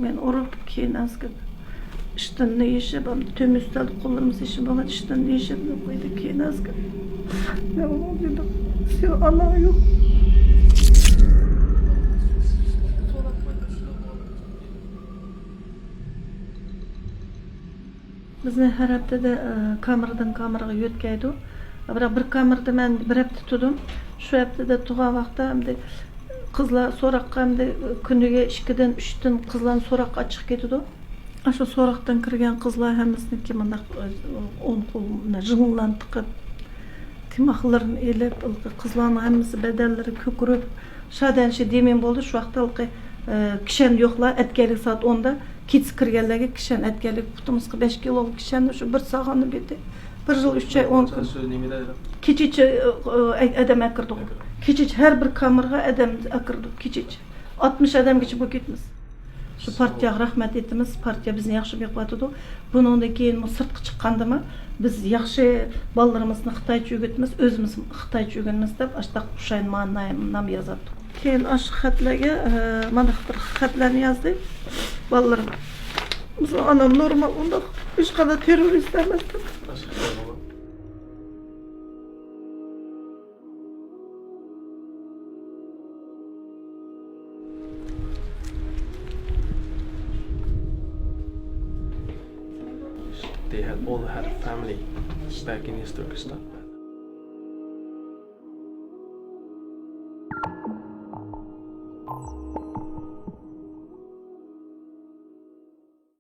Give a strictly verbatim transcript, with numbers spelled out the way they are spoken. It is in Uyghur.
مەن ئۇرۇپ، كېيىن ئەسكىرىپ، ئىشتىننى يېشىپ، تۆمۈر ئۈستەلدە قوللىرىمىز يېشىپ بولغان ئىشتىننى يېشىپ قويدى، كېيىن ئەسكىرىپ. مەن ئۇنىڭ دېدىم، سېنىڭ ئاناڭ يوق. بىزنى ھەر ھەپتىدە، ئە، كامېردىن كامېرغا يۆتكەيدۇ. بىراق بىر كامېردا مەن بىر ھەپتە تۇردۇم. شۇ ھەپتىدە تۇرغان ۋاقىتتا ئەمدى قىزلار سوراققا ئەمدى كۈنىگە ئىككىدىن، ئۈچتىن قىزلارنى سوراققا ئاچىقىپ كېتىدۇ. ئاشۇ سوراقتىن كىرگەن قىزلار ھەممىسىنىڭكى مۇنداق، ئە، ئوڭ قولىنى جىڭلان تىقىپ، تىماقلىرىنى ئېلىپ، قىزلارنىڭ ھەممىسى بەدەنلىرى كۆكىرىپ، شادەنشە دېمىن بولدى. شۇ ۋاقىتتا ھېلىقى، ئە، كىشەن يوقلا، ئەتكەنلىك سائەت ئوندا، كېچىسى كىرگەنلەرگە كىشەن ئەتكەنلىك، پۇتىمىزغا بەش كىلولۇق كىشەننى شۇ بىر سالغاننى بېتى بىر يىل ئۈچ ئاي ئون كۈن. شۇ نېمىدە؟ كېچىچە، ئە، ئە، ئادەم ئەكىردۇق. ئەكىردۇق. كېچىچە ھەر بىر كامېرغا ئادەم ئەكىردۇق. كېچىچە ئاتمىش ئادەمگىچە بولۇپ كەتمىز. شۇ پارتىيەگە رەھمەت ئېيتىمىز، پارتىيە بىزنى ياخشى بېقىۋاتىدۇ. بۇنىڭدىن كېيىن سىرتقا چىققاندىمۇ بىز ياخشى بالىلىرىمىزنى خىتايچە ئۆگىتىمىز، ئۆزىمىز خىتايچە ئۆگىنىمىز دەپ، ئاشتاق پۇشايمان نام يازاتتۇق. كېيىن ئاشۇ خەتلەرگە، ئە، مانا بىر خەتلەرنى يازدى بالىلىرىم. بىزنىڭ ئانام نورمال، ئۇنداق ھېچقانداق تېررورىست ئەمەس دەپ. They had all her family back in East Turkestan.